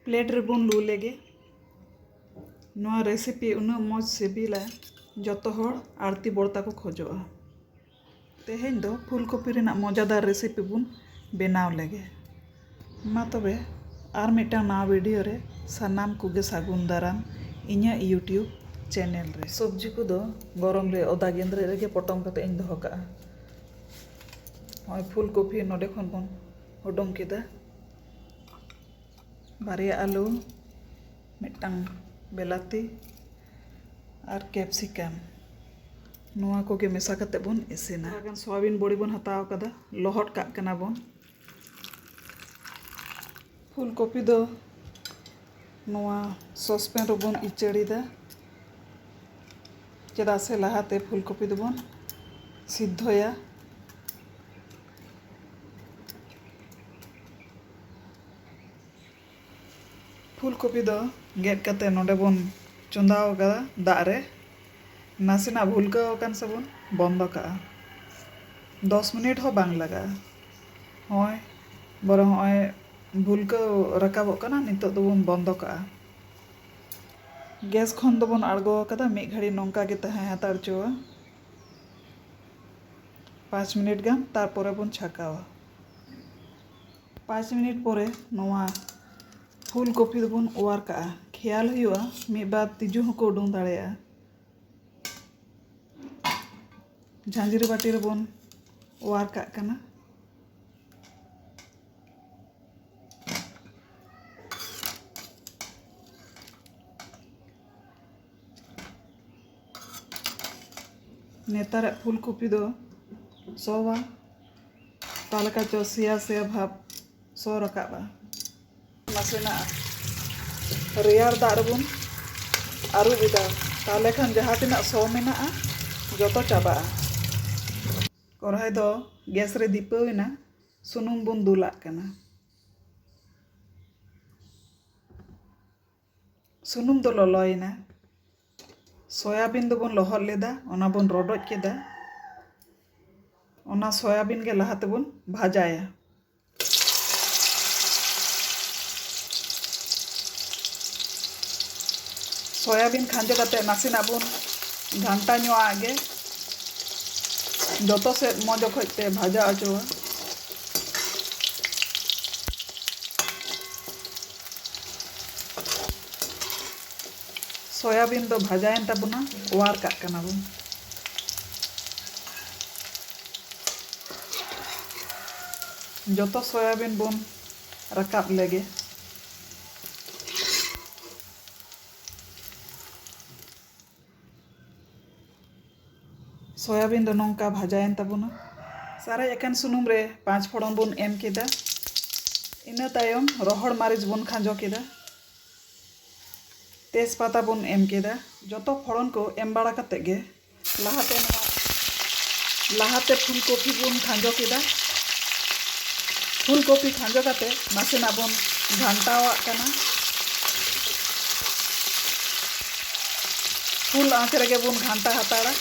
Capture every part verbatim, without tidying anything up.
Plate ᱨᱮᱵᱚᱱ ᱞᱩ ᱞᱮᱜᱮ᱾ ᱱᱚᱣᱟ ᱨᱮᱥᱤᱯᱤ ᱩᱱᱟᱹᱜ ᱢᱚᱡᱽ ᱥᱤᱵᱤᱞᱟ, ᱡᱚᱛᱚ ᱦᱚᱲ ᱟᱹᱲᱛᱤ ᱵᱚᱲᱛᱟ ᱠᱚ ᱠᱷᱚᱡᱚᱜᱼᱟ᱾ ᱛᱮᱦᱮᱧ ᱫᱚ ᱯᱷᱩᱞ ᱠᱚᱯᱤ ᱨᱮᱱᱟᱜ ᱢᱚᱡᱟᱫᱟᱨ ᱨᱮᱥᱤᱯᱤ ᱵᱚᱱ ᱵᱮᱱᱟᱣ ᱞᱮᱜᱮ᱾ ᱢᱟ ᱛᱚᱵᱮ, ᱟᱨ ᱢᱤᱫᱴᱟᱝ ᱱᱟᱣᱟ ᱵᱷᱤᱰᱤᱭᱳ ᱨᱮ ᱥᱟᱱᱟᱢ ᱠᱚᱜᱮ ᱥᱟᱹᱜᱩᱱ ᱫᱟᱨᱟᱢ ᱤᱧᱟᱹᱜ YouTube ᱪᱮᱱᱮᱞ ᱨᱮ᱾ ᱥᱚᱵᱽᱡᱤ ᱠᱚᱫᱚ ᱜᱚᱨᱚᱢ ᱨᱮ ᱚᱫᱟ ᱜᱮᱸᱫᱽᱨᱮᱡ ᱨᱮᱜᱮ ᱯᱚᱴᱚᱢ ᱠᱟᱛᱮ ᱤᱧ ᱫᱚᱦᱚ ᱠᱟᱜᱼᱟ᱾ ᱱᱚᱜᱼᱚᱭ ᱯᱷᱩᱞ ᱠᱚᱯᱤ ᱱᱚᱰᱮ ᱠᱷᱚᱱ ᱵᱚᱱ ᱩᱰᱩᱝ ᱠᱮᱫᱟ᱾ ᱵᱟᱨᱭᱟ ᱟᱹᱞᱩ, ᱢᱤᱫᱴᱟᱝ ᱵᱮᱞᱟᱛᱤ ᱟᱨ ᱠᱮᱯᱥᱤᱠᱟᱢ, ᱱᱚᱣᱟ ᱠᱚᱜᱮ ᱢᱮᱥᱟ ᱠᱟᱛᱮ ᱵᱚᱱ ᱤᱥᱤᱱᱟ᱾ ᱛᱷᱚᱲᱟ ᱜᱟᱱ ᱥᱚᱣᱟᱵᱤᱱ ᱵᱚᱲᱤ ᱵᱚᱱ ᱦᱟᱛᱟᱣ ᱠᱟᱫᱟ, ᱞᱚᱦᱚᱫ ᱠᱟᱜ ᱠᱟᱱᱟ ᱵᱚᱱ᱾ ᱯᱷᱩᱞ ᱠᱚᱯᱤ ᱫᱚ ᱱᱚᱣᱟ ᱥᱚᱥᱯᱮᱱ ᱨᱮᱵᱚᱱ ᱤᱪᱟᱹᱲ ᱮᱫᱟ, ᱪᱮᱫᱟᱜ ᱥᱮ ᱞᱟᱦᱟᱛᱮ ᱯᱷᱩᱞ ᱠᱚᱯᱤ ᱫᱚᱵᱚᱱ ᱥᱤᱫᱷᱚᱭᱟ᱾ ᱯᱷᱩᱞ ᱠᱚᱯᱤ ᱫᱚ ᱜᱮᱫ ᱠᱟᱛᱮ ᱱᱚᱰᱮ ᱵᱚᱱ ᱪᱚᱸᱫᱟᱣ ᱟᱠᱟᱫᱟ ᱫᱟᱜ ᱨᱮ᱾ ᱱᱟᱥᱮᱱᱟᱜ ᱵᱷᱩᱞᱠᱟᱹᱣ ᱟᱠᱟᱱ ᱥᱮᱵᱚᱱ ᱵᱚᱱᱫᱚ ᱠᱟᱜᱼᱟ᱾ ᱫᱚᱥ ᱢᱤᱱᱤᱴ ᱦᱚᱸ ᱵᱟᱝ ᱞᱟᱜᱟᱜᱼᱟ᱾ ᱦᱚᱸᱜᱼᱚᱭ ᱵᱚᱨᱚᱝ ᱦᱚᱸᱜᱼᱚᱭ ᱵᱷᱩᱞᱠᱟᱹᱣ ᱨᱟᱠᱟᱵᱚᱜ ᱠᱟᱱᱟ, ᱱᱤᱛᱚᱜ ᱫᱚᱵᱚᱱ ᱵᱚᱱᱫᱚ ᱠᱟᱜᱼᱟ᱾ ᱜᱮᱥ ᱠᱷᱚᱱ ᱫᱚᱵᱚᱱ ᱟᱬᱜᱚ ᱟᱠᱟᱫᱟ, ᱢᱤᱫ ᱜᱷᱟᱹᱲᱤᱡ ᱱᱚᱝᱠᱟ ᱜᱮ ᱛᱟᱦᱮᱸ ᱦᱟᱛᱟᱲ ᱦᱚᱪᱚᱣᱟ, ᱯᱟᱸᱪ ᱢᱤᱱᱤᱴ ᱜᱟᱱ, ᱛᱟᱨᱯᱚᱨᱮ ᱵᱚᱱ ᱪᱷᱟᱠᱟᱣᱟ᱾ ᱯᱟᱸᱪ ᱢᱤᱱᱤᱴ ᱯᱚᱨᱮ ᱱᱚᱣᱟ ᱯᱷᱩᱞ ᱠᱚᱯᱤ ᱫᱚᱵᱚᱱ ᱚᱣᱟᱨ ᱠᱟᱜᱼᱟ᱾ ᱠᱷᱮᱭᱟᱞ ᱦᱩᱭᱩᱜᱼᱟ, ᱢᱤᱫ ᱵᱟᱨ ᱛᱤᱡᱩ ᱦᱚᱸᱠᱚ ᱩᱰᱩᱝ ᱫᱟᱲᱮᱭᱟᱜᱼᱟ᱾ ᱡᱷᱟᱸᱡᱨᱤ ᱵᱟᱹᱴᱤ ᱨᱮᱵᱚᱱ ᱚᱣᱟᱨ ᱠᱟᱜ ᱠᱟᱱᱟ᱾ ᱱᱮᱛᱟᱨᱟᱜ ᱯᱷᱩᱞ ᱠᱚᱯᱤ ᱫᱚ ᱥᱚᱣᱟ, ᱛᱟᱦᱞᱮ ᱠᱷᱟᱱ ᱪᱚ ᱥᱮᱭᱟ ᱥᱮᱭᱟ ᱵᱷᱟᱵᱽ ᱥᱚ ᱨᱟᱠᱟᱵᱼᱟ᱾ ᱱᱟᱥᱮᱱᱟᱜ ᱨᱮᱭᱟᱲ ᱫᱟᱜ ᱨᱮᱵᱚᱱ ᱟᱹᱨᱩᱵ ᱮᱫᱟ, ᱛᱟᱦᱞᱮ ᱠᱷᱟᱱ ᱡᱟᱦᱟᱸ ᱛᱤᱱᱟᱹᱜ ᱥᱚ ᱢᱮᱱᱟᱜᱼᱟ, ᱡᱚᱛᱚ ᱪᱟᱵᱟᱜᱼᱟ᱾ ᱠᱚᱲᱦᱟᱭ ᱫᱚ ᱜᱮᱥ ᱨᱮ ᱫᱷᱤᱯᱟᱹᱣ ᱮᱱᱟ, ᱥᱩᱱᱩᱢ ᱵᱚᱱ ᱫᱩᱞᱟᱜ ᱠᱟᱱᱟ᱾ ᱥᱩᱱᱩᱢ ᱫᱚ ᱞᱚᱞᱚᱭᱮᱱᱟ᱾ ᱥᱚᱭᱟᱵᱤᱱ ᱫᱚᱵᱚᱱ ᱞᱚᱦᱚᱫ ᱞᱮᱫᱟ, ᱚᱱᱟ ᱵᱚᱱ ᱨᱚᱰᱚᱡ ᱠᱮᱫᱟ᱾ ᱚᱱᱟ ᱥᱚᱭᱟᱵᱤᱱ ᱜᱮ ᱞᱟᱦᱟ ᱛᱮᱵᱚᱱ ᱵᱷᱟᱡᱟᱭᱟ᱾ ᱥᱚᱭᱟᱵᱤᱱ ᱠᱷᱟᱸᱡᱚ ᱠᱟᱛᱮ ᱱᱟᱥᱮᱱᱟᱜ ᱵᱚᱱ ᱜᱷᱟᱱᱴᱟ ᱧᱚᱜ ᱟᱜ ᱜᱮ, ᱡᱚᱛᱚ ᱥᱮᱫ ᱢᱚᱡᱽ ᱚᱠᱚᱡ ᱛᱮ ᱵᱷᱟᱡᱟ ᱚᱪᱚᱣᱟ᱾ ᱥᱚᱭᱟᱵᱤᱱ ᱫᱚ ᱵᱷᱟᱡᱟᱭᱮᱱ ᱛᱟᱵᱚᱱᱟ, ᱚᱣᱟᱨ ᱠᱟᱜ ᱠᱟᱱᱟ ᱵᱚᱱ᱾ ᱡᱚᱛᱚ ᱥᱚᱭᱟᱵᱤᱱ ᱵᱚᱱ ᱨᱟᱠᱟᱵ ᱞᱮᱜᱮ᱾ ᱥᱚᱭᱟᱵᱤᱱ ᱫᱚ ᱱᱚᱝᱠᱟ ᱵᱷᱟᱡᱟᱭᱮᱱ ᱛᱟᱵᱚᱱᱟ᱾ ᱥᱟᱨᱮᱡ ᱟᱠᱟᱱ ᱥᱩᱱᱩᱢ ᱨᱮ ᱯᱟᱸᱪ ᱯᱷᱚᱲᱚᱱ ᱵᱚᱱ ᱮᱢ ᱠᱮᱫᱟ᱾ ᱤᱱᱟᱹ ᱛᱟᱭᱚᱢ ᱨᱚᱦᱚᱲ ᱢᱟᱹᱨᱤᱪ ᱵᱚᱱ ᱠᱷᱟᱸᱡᱚ ᱠᱮᱫᱟ᱾ ᱛᱮᱡᱽᱯᱟᱛᱟ ᱵᱚᱱ ᱮᱢ ᱠᱮᱫᱟ᱾ ᱡᱚᱛᱚ ᱯᱷᱚᱲᱚᱱ ᱠᱚ ᱮᱢ ᱵᱟᱲᱟ ᱠᱟᱛᱮ ᱜᱮ ᱞᱟᱦᱟᱛᱮ ᱱᱚᱣᱟ, ᱞᱟᱦᱟᱛᱮ ᱯᱷᱩᱞ ᱠᱚᱯᱷᱤ ᱵᱚᱱ ᱠᱷᱟᱸᱡᱚ ᱠᱮᱫᱟ᱾ ᱯᱷᱩᱞ ᱠᱚᱯᱷᱤ ᱠᱷᱟᱸᱡᱚ ᱠᱟᱛᱮ ᱱᱟᱥᱮᱱᱟᱜ ᱵᱚᱱ ᱜᱷᱟᱱᱴᱟᱣᱟᱜ ᱠᱟᱱᱟ᱾ ᱯᱷᱩᱞ ᱟᱸᱪ ᱨᱮᱜᱮ ᱵᱚᱱ ᱜᱷᱟᱱᱴᱟ ᱦᱟᱛᱟᱲᱟ᱾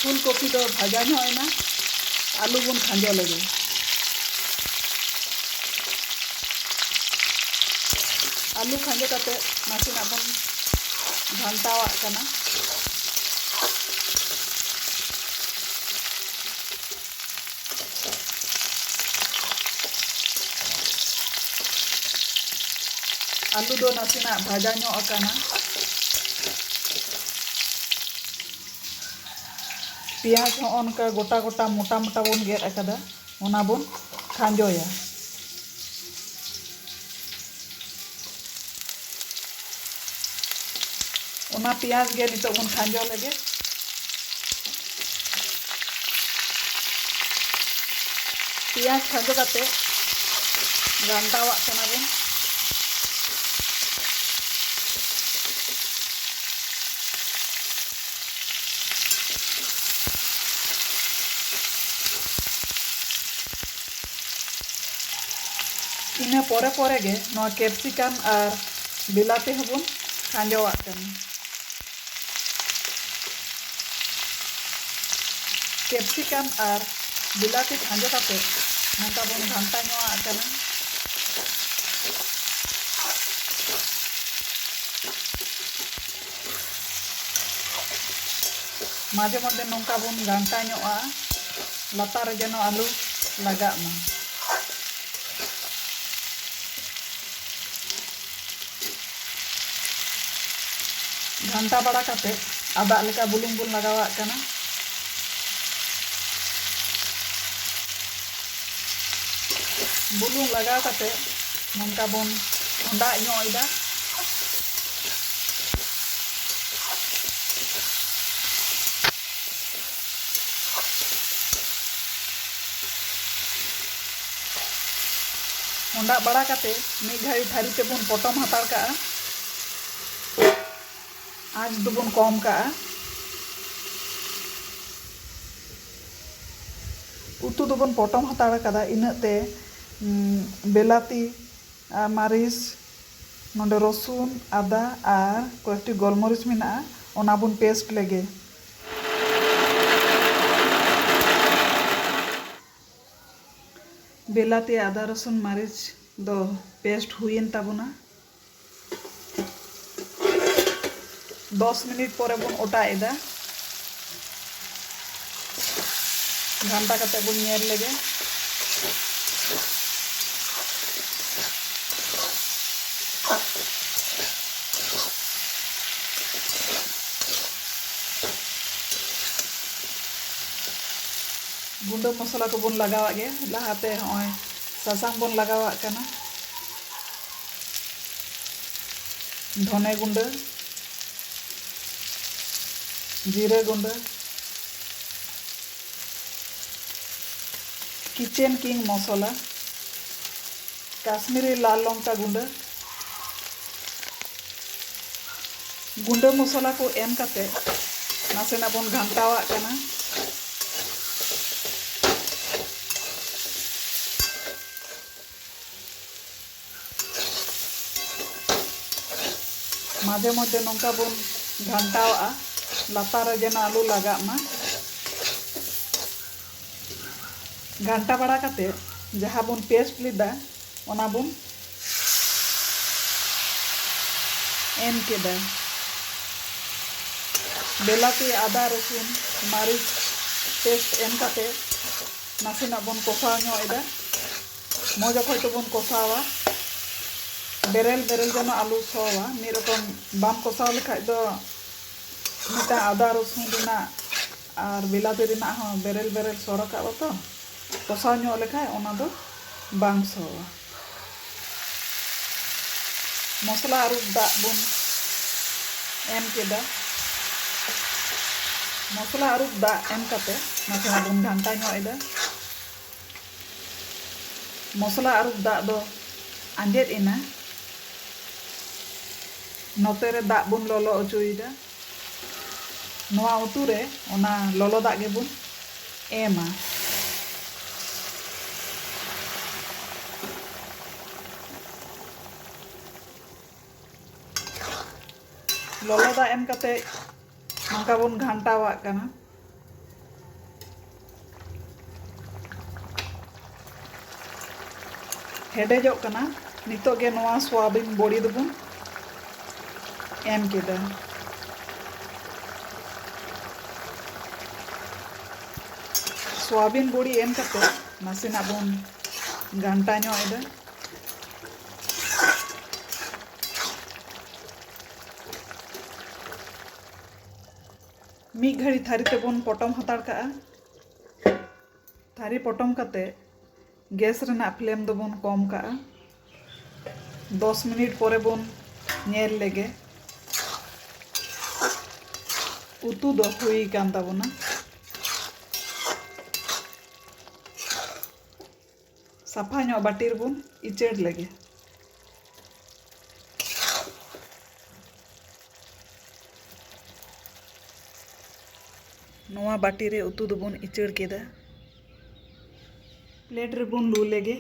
ᱯᱷᱩᱞ ᱠᱚᱯᱷᱤ ᱫᱚ ᱵᱷᱟᱡᱟ ᱧᱚᱜ ᱮᱱᱟ, ᱟᱹᱞᱩ ᱵᱚᱱ ᱠᱷᱟᱸᱡᱚ ᱞᱮᱜᱮ᱾ ᱟᱹᱞᱩ ᱠᱷᱟᱸᱡᱚ ᱠᱟᱛᱮ ᱱᱟᱥᱮᱱᱟᱜ ᱵᱚᱱ ᱜᱷᱟᱱᱴᱟᱣᱟᱜ ᱠᱟᱱᱟ᱾ ᱟᱹᱞᱩ ᱫᱚ ᱱᱟᱥᱮᱱᱟᱜ ᱵᱷᱟᱡᱟ ᱧᱚᱜ ᱟᱠᱟᱱᱟ᱾ ᱯᱮᱸᱭᱟᱡᱽ ᱦᱚᱸ ᱚᱱᱠᱟ ᱜᱚᱴᱟ ᱜᱚᱴᱟ ᱢᱚᱴᱟ ᱢᱚᱴᱟ ᱵᱚᱱ ᱜᱮᱫ ᱟᱠᱟᱫᱟ, ᱚᱱᱟ ᱵᱚᱱ ᱠᱷᱟᱸᱡᱚᱭᱟ᱾ ᱚᱱᱟ ᱯᱮᱸᱭᱟᱡᱽ ᱜᱮ ᱱᱤᱛᱚᱜ ᱵᱚᱱ ᱠᱷᱟᱸᱡᱚ ᱞᱮᱜᱮ᱾ ᱯᱮᱸᱭᱟᱡᱽ ᱠᱷᱟᱸᱡᱚ ᱠᱟᱛᱮ ᱜᱷᱟᱱᱴᱟᱣᱟᱜ ᱠᱟᱱᱟ ᱵᱚᱱ᱾ ᱤᱱᱟᱹ ᱯᱚᱨᱮ ᱯᱚᱨᱮ ᱜᱮ ᱱᱚᱣᱟ ᱠᱮᱯᱥᱤᱠᱟᱢ ᱟᱨ ᱵᱤᱞᱟᱛᱤ ᱦᱚᱸᱵᱚᱱ ᱠᱷᱟᱸᱡᱚᱣᱟᱜ ᱠᱟᱱᱟ᱾ ᱠᱮᱯᱥᱤᱠᱟᱢ ᱟᱨ ᱵᱤᱞᱟᱛᱤ ᱠᱷᱟᱸᱡᱚ ᱠᱟᱛᱮ ᱱᱚᱝᱠᱟ ᱵᱚᱱ ᱜᱷᱟᱱᱴᱟ ᱧᱚᱜ ᱟᱜ ᱠᱟᱱᱟ᱾ ᱢᱟᱡᱷᱮ ᱢᱚᱫᱽᱫᱷᱮ ᱱᱚᱝᱠᱟ ᱵᱚᱱ ᱜᱷᱟᱱᱴᱟ ᱧᱚᱜᱼᱟ, ᱞᱟᱛᱟᱨ ᱨᱮ ᱡᱮᱱᱚ ᱟᱞᱚ ᱞᱟᱜᱟᱜ ᱢᱟ᱾ ᱜᱷᱟᱱᱴᱟ ᱵᱟᱲᱟ ᱠᱟᱛᱮ ᱟᱫᱟᱜ ᱞᱮᱠᱟ ᱵᱩᱞᱩᱝ ᱵᱚᱱ ᱞᱟᱜᱟᱣᱟᱜ ᱠᱟᱱᱟ᱾ ᱵᱩᱞᱩᱝ ᱞᱟᱜᱟᱣ ᱠᱟᱛᱮ ᱱᱚᱝᱠᱟ ᱵᱚᱱ ᱚᱸᱰᱟᱜ ᱧᱚᱜ ᱮᱫᱟ᱾ ᱚᱸᱰᱟᱜ ᱵᱟᱲᱟ ᱠᱟᱛᱮ ᱢᱤᱫ ᱜᱷᱟᱹᱲᱤ ᱛᱷᱟᱹᱨᱤ ᱛᱮᱵᱚᱱ ᱯᱚᱴᱚᱢ ᱦᱟᱛᱟᱲ ᱠᱟᱜᱼᱟ᱾ ᱟᱸᱪ ᱫᱚᱵᱚᱱ ᱠᱚᱢ ᱠᱟᱜᱼᱟ᱾ ᱩᱛᱩ ᱫᱚᱵᱚᱱ ᱯᱚᱴᱚᱢ ᱦᱟᱛᱟᱲ ᱠᱟᱫᱟ᱾ ᱤᱱᱟᱹᱜ ᱛᱮ, ᱩᱸ, ᱵᱮᱞᱟᱛᱤ ᱟᱨ ᱢᱟᱹᱨᱤᱪ, ᱱᱚᱰᱮ ᱨᱚᱥᱩᱱ, ᱟᱫᱟ ᱟᱨ ᱠᱚᱭᱮᱠᱴᱤ ᱜᱳᱞᱢᱚᱨᱤᱪ ᱢᱮᱱᱟᱜᱼᱟ, ᱚᱱᱟ ᱵᱚᱱ ᱯᱮᱥᱴ ᱞᱮᱜᱮ᱾ ᱵᱮᱞᱟᱛᱤ, ᱟᱫᱟ, ᱨᱚᱥᱩᱱ, ᱢᱟᱹᱨᱤᱪ ᱫᱚ ᱯᱮᱥᱴ ᱦᱩᱭᱮᱱ ᱛᱟᱵᱚᱱᱟ᱾ ᱫᱚᱥ ᱢᱤᱱᱤᱴ ᱯᱚᱨᱮ ᱵᱚᱱ ᱚᱴᱟ ᱮᱫᱟ᱾ ᱜᱷᱟᱱᱴᱟ ᱠᱟᱛᱮ ᱵᱚᱱ ᱧᱮᱞ ᱞᱮᱜᱮ᱾ ᱜᱩᱸᱰᱟᱹ ᱢᱚᱥᱞᱟ ᱠᱚᱵᱚᱱ ᱞᱟᱜᱟᱣᱟᱜ ᱜᱮ᱾ ᱞᱟᱦᱟᱛᱮ ᱦᱚᱸᱜᱼᱚᱭ ᱥᱟᱥᱟᱝ ᱵᱚᱱ ᱞᱟᱜᱟᱣᱟᱜ ᱠᱟᱱᱟ, ᱫᱷᱚᱱᱮ ᱜᱩᱸᱰᱟᱹ, ᱡᱤᱨᱟᱹ ᱜᱩᱸᱰᱟᱹ, ᱠᱤᱪᱮᱱ ᱠᱤᱝ ᱢᱚᱥᱞᱟ, ᱠᱟᱥᱢᱤᱨᱤ ᱞᱟᱞ ᱞᱚᱝᱠᱟ ᱜᱩᱸᱰᱟᱹ, ᱜᱩᱸᱰᱟᱹ ᱢᱚᱥᱞᱟ ᱠᱚ ᱮᱢ ᱠᱟᱛᱮ ᱱᱟᱥᱮᱱᱟᱜ ᱵᱚᱱ ᱜᱷᱟᱱᱴᱟᱣᱟᱜ ᱠᱟᱱᱟ᱾ ᱢᱟᱡᱷᱮ ᱢᱚᱫᱽᱫᱷᱮ ᱱᱚᱝᱠᱟ ᱵᱚᱱ ᱜᱷᱟᱱᱴᱟᱣᱟᱜᱼᱟ, ᱞᱟᱛᱟᱨ ᱨᱮ ᱡᱮᱱᱚ ᱟᱞᱚ ᱞᱟᱜᱟᱜ ᱢᱟ᱾ ᱜᱷᱟᱱᱴᱟ ᱵᱟᱲᱟ ᱠᱟᱛᱮ ᱡᱟᱦᱟᱸ ᱵᱚᱱ ᱯᱮᱥᱴ ᱞᱮᱫᱟ, ᱚᱱᱟ ᱵᱚᱱ ᱮᱢ ᱠᱮᱫᱟ᱾ ᱵᱮᱞᱟᱛᱤ, ᱟᱫᱟ, ᱨᱚᱥᱩᱱ, ᱢᱟᱹᱨᱤᱪ ᱯᱮᱥᱴ ᱮᱢ ᱠᱟᱛᱮ ᱱᱟᱥᱮᱱᱟᱜ ᱵᱚᱱ ᱠᱚᱥᱟᱣ ᱧᱚᱜ ᱮᱫᱟ᱾ ᱢᱚᱡᱽ ᱚᱠᱚᱡ ᱛᱮᱵᱚᱱ ᱠᱚᱥᱟᱣᱟ᱾ ᱵᱮᱨᱮᱞ ᱵᱮᱨᱮᱞ ᱡᱮᱱᱚ ᱟᱞᱚ ᱥᱚᱣᱟ᱾ ᱢᱤᱫ ᱨᱚᱠᱚᱢ ᱵᱟᱢ ᱠᱚᱥᱟᱣ ᱞᱮᱠᱷᱟᱡ ᱫᱚ ᱢᱤᱫᱴᱟᱝ ᱟᱫᱟ ᱨᱚᱥᱩᱱ ᱨᱮᱱᱟᱜ ᱟᱨ ᱵᱮᱞᱟᱛᱤ ᱨᱮᱱᱟᱜ ᱦᱚᱸ ᱵᱮᱨᱮᱞ ᱵᱮᱨᱮᱞ ᱥᱚ ᱨᱟᱠᱟᱵ ᱟᱛᱚ, ᱠᱚᱥᱟᱣ ᱧᱚᱜ ᱞᱮᱠᱷᱟᱡ ᱚᱱᱟ ᱫᱚ ᱵᱟᱝ ᱥᱚᱣᱟ᱾ ᱢᱚᱥᱞᱟ ᱟᱹᱨᱩᱵ ᱫᱟᱜ ᱵᱚᱱ ᱮᱢ ᱠᱮᱫᱟ᱾ ᱢᱚᱥᱞᱟ ᱟᱹᱨᱩᱵ ᱫᱟᱜ ᱮᱢ ᱠᱟᱛᱮ ᱱᱟᱥᱮᱱᱟᱜ ᱵᱚᱱ ᱜᱷᱟᱱᱴᱟ ᱧᱚᱜ ᱮᱫᱟ᱾ ᱢᱚᱥᱞᱟ ᱟᱹᱨᱩᱵ ᱫᱟᱜ ᱫᱚ ᱟᱸᱡᱮᱫ ᱮᱱᱟ᱾ ᱱᱚᱛᱮ ᱨᱮ ᱫᱟᱜ ᱵᱚᱱ ᱞᱚᱞᱚ ᱚᱪᱚᱭᱮᱫᱟ᱾ ᱱᱚᱣᱟ ᱩᱛᱩ ᱨᱮ ᱚᱱᱟ ᱞᱚᱞᱚ ᱫᱟᱜ ᱜᱮᱵᱚᱱ ᱮᱢᱟ᱾ ᱞᱚᱞᱚ ᱫᱟᱜ ᱮᱢ ᱠᱟᱛᱮ ᱱᱚᱝᱠᱟ ᱵᱚᱱ ᱜᱷᱟᱱᱴᱟᱣᱟᱜ ᱠᱟᱱᱟ᱾ ᱦᱮᱰᱮᱡᱚᱜ ᱠᱟᱱᱟ᱾ ᱱᱤᱛᱚᱜ ᱜᱮ ᱱᱚᱣᱟ ᱥᱚᱣᱟᱵᱤᱱ ᱵᱚᱲᱤ ᱫᱚᱵᱚᱱ ᱮᱢ ᱠᱮᱫᱟ᱾ ᱥᱚᱣᱟᱵᱤᱱ ᱵᱚᱲᱤ ᱮᱢ ᱠᱟᱛᱮ ᱱᱟᱥᱮᱱᱟᱜ ᱵᱚᱱ ᱜᱷᱟᱱᱴᱟ ᱧᱚᱜ ᱮᱫᱟ᱾ ᱢᱤᱫ ᱜᱷᱟᱹᱲᱤ ᱛᱷᱟᱹᱨᱤ ᱛᱮᱵᱚᱱ ᱯᱚᱴᱚᱢ ᱦᱟᱛᱟᱲ ᱠᱟᱜᱼᱟ᱾ ᱛᱷᱟᱹᱨᱤ ᱯᱚᱴᱚᱢ ᱠᱟᱛᱮ ᱜᱮᱥ ᱨᱮᱱᱟᱜ ᱯᱷᱞᱮᱢ ᱫᱚᱵᱚᱱ ᱠᱚᱢ ᱠᱟᱜᱼᱟ᱾ ᱫᱚᱥ ᱢᱤᱱᱤᱴ ᱯᱚᱨᱮ ᱵᱚᱱ ᱧᱮᱞ ᱞᱮᱜᱮ᱾ ᱩᱛᱩ ᱫᱚ ᱦᱩᱭ ᱟᱠᱟᱱ ᱛᱟᱵᱚᱱᱟ᱾ ᱥᱟᱯᱷᱟ ᱧᱚᱜ ᱵᱟᱹᱴᱤ ᱨᱮᱵᱚᱱ ᱤᱪᱟᱹᱲ ᱞᱮᱜᱮ᱾ ᱱᱚᱣᱟ ᱵᱟᱹᱴᱤ ᱨᱮ ᱩᱛᱩ ᱫᱚᱵᱚᱱ ᱤᱪᱟᱹᱲ ᱠᱮᱫᱟ᱾ ᱯᱞᱮᱴ ᱨᱮᱵᱚᱱ ᱞᱩ ᱞᱮᱜᱮ᱾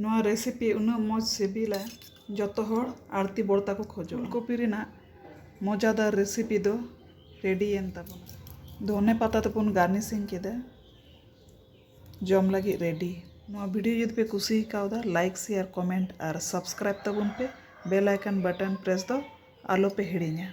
ᱱᱚᱣᱟ ᱨᱮᱥᱤᱯᱤ ᱩᱱᱟᱹᱜ ᱢᱚᱡᱽ ᱥᱤᱵᱤᱞᱟ, ᱡᱚᱛᱚ ᱦᱚᱲ ᱟᱹᱲᱛᱤ ᱵᱚᱲᱛᱟ ᱠᱚ ᱠᱷᱚᱡᱚᱜᱼᱟ᱾ ᱯᱷᱩᱞᱠᱚᱯᱤ ᱨᱮᱱᱟᱜ ᱢᱚᱡᱟᱫᱟᱨ ᱨᱮᱥᱤᱯᱤ ᱫᱚ ᱨᱮᱰᱤᱭᱮᱱ ᱛᱟᱵᱚᱱᱟ᱾ ᱫᱷᱚᱱᱮ ᱯᱟᱛᱟ ᱛᱮᱵᱚᱱ ᱜᱟᱨᱱᱤᱥᱤᱝ ᱠᱮᱫᱟ᱾ ᱡᱚᱢ ᱞᱟᱹᱜᱤᱫ ᱨᱮᱰᱤ᱾ ᱱᱚᱣᱟ ᱵᱷᱤᱰᱤᱭᱳ ᱡᱩᱫᱤ ᱯᱮ ᱠᱩᱥᱤ ᱠᱟᱣᱫᱟ, ᱞᱟᱭᱤᱠ, ᱥᱮᱭᱟᱨ, ᱠᱚᱢᱮᱱᱴ ᱟᱨ ᱥᱟᱵᱥᱠᱨᱟᱭᱤᱵ ᱛᱟᱵᱚᱱ ᱯᱮ᱾ ᱵᱮᱞ ᱟᱭᱠᱚᱱ ᱵᱟᱴᱚᱱ ᱯᱨᱮᱥ ᱫᱚ ᱟᱞᱚ ᱯᱮ ᱦᱤᱲᱤᱧᱟ᱾